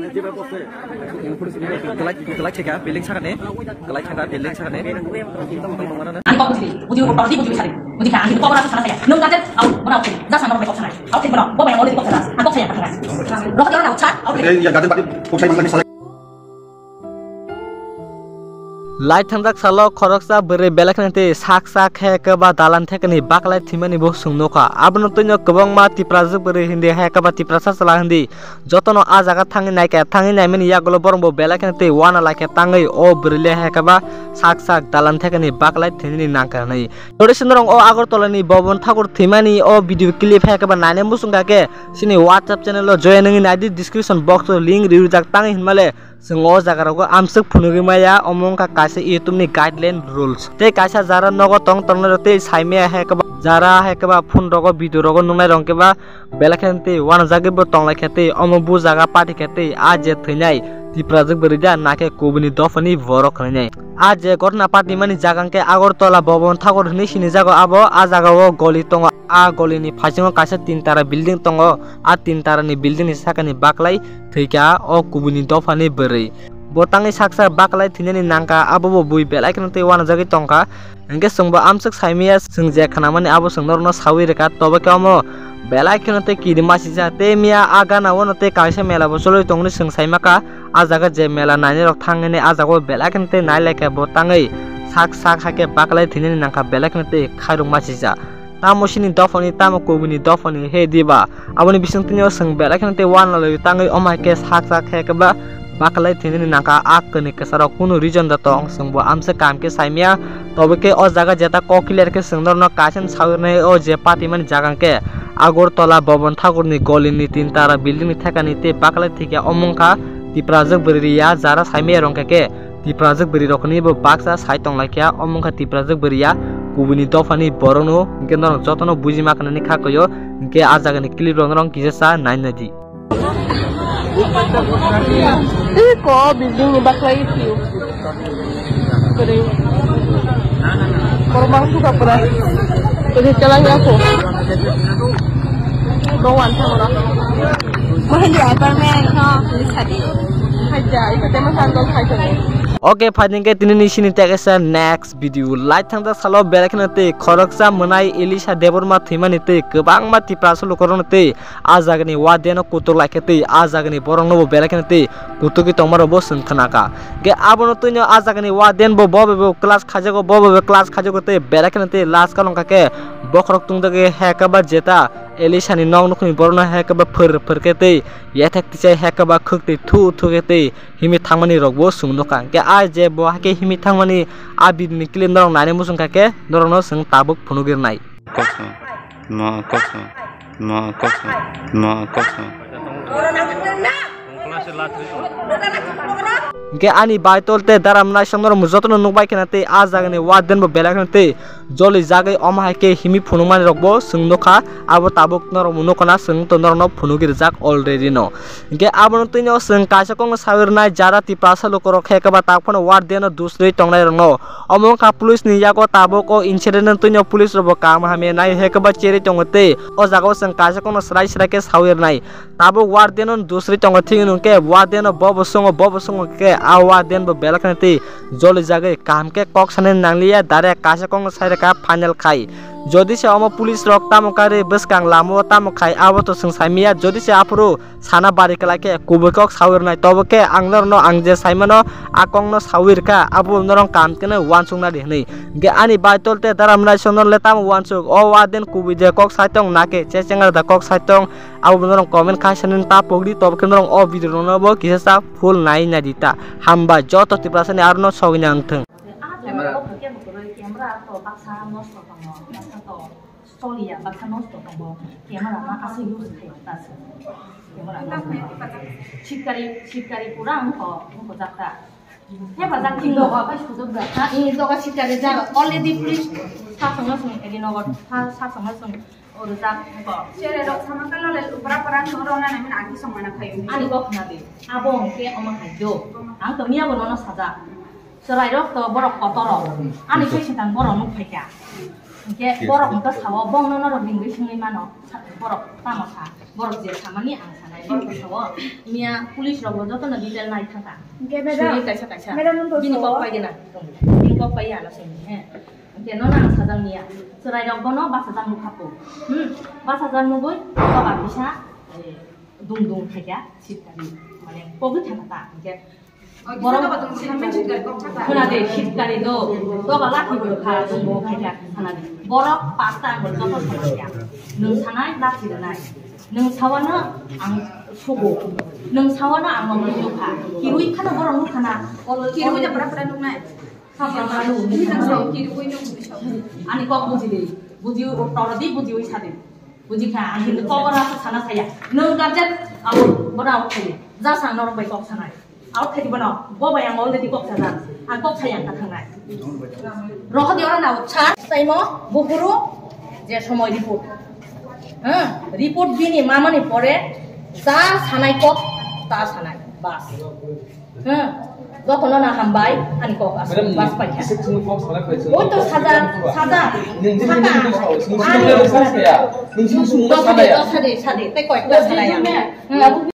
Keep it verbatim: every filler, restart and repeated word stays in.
Kelai, kelai theka, building sakane. Kelai theka, building sakane. Ang kok bujili, bujili ko, bujili, bujili sari. Bujili ka, ang kok ora sana saya. Nung kaje, au, mana au, da sana ko sana. Au, mana, bo mana, au, ko sana. Ang kok saya, sana. Lo ka na cha, au. Eh, ya, garden party, kok saya, mana saya. Laithangjak salo khoroksa bwrwi belai kheno tei sak sak hai khe ba dalan thekani baklai thwimani bo chwng nukha. Abono twino kwbangma Tiprajwk bwrwi hindi hai khe ba Tiprasa chwla hindi jotono a jaga thangwi naikha, thangwi naimani yagulo borok bo belai kheno tei uanalaikha tangwi o bwrwi le hai khe ba sak sak dalan thekani baklai thwinani nangkha hwnwi. Tore sindorong o Agartala ni Bobon Thakur thwimani o video clip hai khe ba naina muchungkha khe chini WhatsApp channel o join wngwi naidi, description box o link ririjak tangwi hinmale. Chwng o jaga rogo amswk phunugwi maya, omo wngkha kaisa YouTube ni guideline rules. Tei kaisa jara nogo tong tongnai rok tei saimaya hai khe ba jara hai khe ba phone rogo video rogo nuknai rok khe ba belai kheno tei uanajagwi bo tonglaikha tei omo bu jaga party khe tei a je thwinai Tiprajwk bwrwi da na khe kubuni dophani borok hwnwi nai. A je ghotna party mani jaga hwnkhe Agartala Bobon Thakur hwnwi sinijago abo a jaga o goli tongo. A goli ni phaising o kaisa tin tara building tongo. A tin tara ni building ni saka ni baklai thwikha o kubuni dophani bwrwi. Bo tangwi sak sak baklai thwinani nangkha, abo bo bui belai kheno tei uanajagwi tongkha. Hwnkhe chwngbo amswk saimaya, chwng je khnamani abo chwng norokno sawi rwkha, tobo khe omo belai kheno tei kiri machijak. Tei miya a gana o no tei kaisa mela bo cholwi tongmani chwng saimakha. A jaga je mela nainai rok thang hwnwi a jaga o belai kheno tei nailaikha, bo tangwi sak sak hai khe baklai thwinani nangkha, belai kheno tei khairok machijak. Tamo chini dophani, tamo kubuni dophani, he diba? Aboni bisingtwi o chwng belai kheno tei uanalwi tangwi omo hai khe sak sak khe khe ba baklai thwinani nangkha a kwnwi kwcharo kunu reason da tong, chwngbo amsa kam khe saimaya. Tobo khe o jaga jeta kok clear khe chwng norokno kaisa sawi rwnai, o je patimani jaga hwnkhe Agartala Bobon Thakurni golini tin tara buildingni thekani tei baklai thwikha omo wngkha Tiprajwk bwrwi ya jara saimaya rwngkha khe. Tiprajwk bwrwi rokni bo baksa sai tonglaikha, omo wngkha Tiprajwk bwrwi ya kubuni dophani borokno, hwnkhe norok jotono bujima khnani kha koyo, hwnkhe a jagani clip rok norok kisa sa nai nai di. Iko building ni baklai phiyo. Bwrwi. Borok bang suka pura. Bwrwi chalang ya ko. Bawan thago. Mahindi apartment no, police hadi. Haja, iko tema sandal haja. Okay, phaiding khe tini ni sini tag esa next video. Laithangjak salo belai kheno tei khoroksa mwnai Elisha Debbarma thwimani tei kwbangma Tiprasa lukurokno tei a jagani warden no kutuk laikha tei a jagani borokno bo belai kheno tei kutukwi tongma rok bo chwng khnakha. Hwnkhe abono twino a jagani warden bo bo bo class khaijago, bo bo class khaijago tei belai kheno tei last kalong kha khe bokhorok tungjakgwi hai khe ba jeta Elisha ni nok nukhungni borokno hai khe ba phwrwk phwrwk khe tei yathek tisai hai khe ba khwk twi thu thu khe tei himwi thangmani rok bo chwng nukha. Hwnkhe a je bo hai khe himwi thangmani a video ni clip norok naina muchung kha khe norokno chwng tabuk phunugwi rwnai. Kok sa, ma kok sa, ma kok sa, ma kok sa. Hwnkhe ani baitol tei daram naisong norok jotono nukbai khna tei a jagani warden bo belai khna tei joli jagwi omo hai khe himwi phunukmani rok bo chwng nukha, abo tabuk norok bo nukha na, chwng to norokno phunugwi rijak already no. Hwnkhe abono twino chwng kaisa kokno sawi rwnai jara Tiprasa lukurok hai khe ba tak phano warden no dusrwi tongnai rokno. Omo wngkha police ni yago tabuk o incident no twino police rok bo kaham hamya nai hai khe ba cherwi tongo tei o jaga o chwng kaisa kokno swrai swrai khe sawi rwnai. Tabuk warden no dusri tongo thik hwnkhe warden no bo bo songo bo bo songo khe a warden bo belai kheno tei joli jagwi kaham khe kok sanani nangliya, direct kaisa kokno sai rwkha final khai. Jodi se omo police rok tamo karwi bwskang lama o tamo khai abo to chwng saimaya, jodi se aphuru sana bari kwlai khe kubui kok sawi rwnai, tobo khe ang norokno ang je saimano a kokno sawi rwkha abo norok kaham kheno uansukna di hwnwi. Hwnkhe ani baitol tei daram naisong norok le tamo uansuk, o warden kubui je kok sai tong na khe che chengra da kok sai tong. Abo bo norok comment khai sanani ta pogdi, tobo khe norok o video rokno bo kisa sa full nai nai di ta. Hambai joto Tiprasa ni aro no sogwi nang thung. Camera to baksa nosto tongo, baksa to choliya, baksa nosto tongo. Camera ma aswk use khai ta se. Camera nosto. Sitkari, sitkari pura wngkho, wngkho jak ta. He ba jak tin doga bai sujak da. Ha, ini doga sitkari jak. Already police sa songno song, edi nogo sa, sa songno song. O rijak ko. Sere rok sama kalo le upra para no rona na min aki song mana khayo. Ani kok na de. Abo ke oma khayo. Ang to miya bono no saja. Serai rok to borok kotor rok. Ani koi sitang borok nuk phaikya. Ke borok to sawo bong no no rok dingwi singwi mano. Borok tamo sa. Borok je samani ang sanai. Miya police rok bo joto no detail nai thaka. Hingke madam, Suri kaisa kaisa. Madam, nung to Bini so. Kok pai gana. Bini kok pai ya na sini he. Hingke no nang sajang niya. Serai rok bono basa jang nukha po. Hmm. Basa jang nugui ko ba bisa. Eh, dung dung khaikya sit kari. Mane kogi thaka ta. Hingke Borok khuna de, shitkari do, doga lathi bo kha, jumbo khaikha, khuna de. Borok pasta ang joto sanai ya. Nwng sanai, lathi rwnai. Nwng sawano ang sugo. Nwng sawano ang mokol nukha. Kirui khana borok nukhana. Kirui da pra pra nuknai. Pra pra nuknai. Kirui nuknai. Ani kok buji de. Buji, toro di, buji ui sade. Bujikha, ang hinwi kok oro aswk sana saya. Nwng guardian abo bono out khaidi. Just ang norok bai kok sanai. Out khaidi bono. Bo bai ang already kok sajak. Ang kok saya ang thangnai. Rohodi oro na chance time o buphuru je somoy report. Ha, report bini mamani pore ja sanai kok ta sanai. Bas. Hmm. Jotono na hambai, ani kok as-, Madam, bas paikha. Oi to saja, saja. Sade, sade, sade, tei koi koi sana ya. Hmm.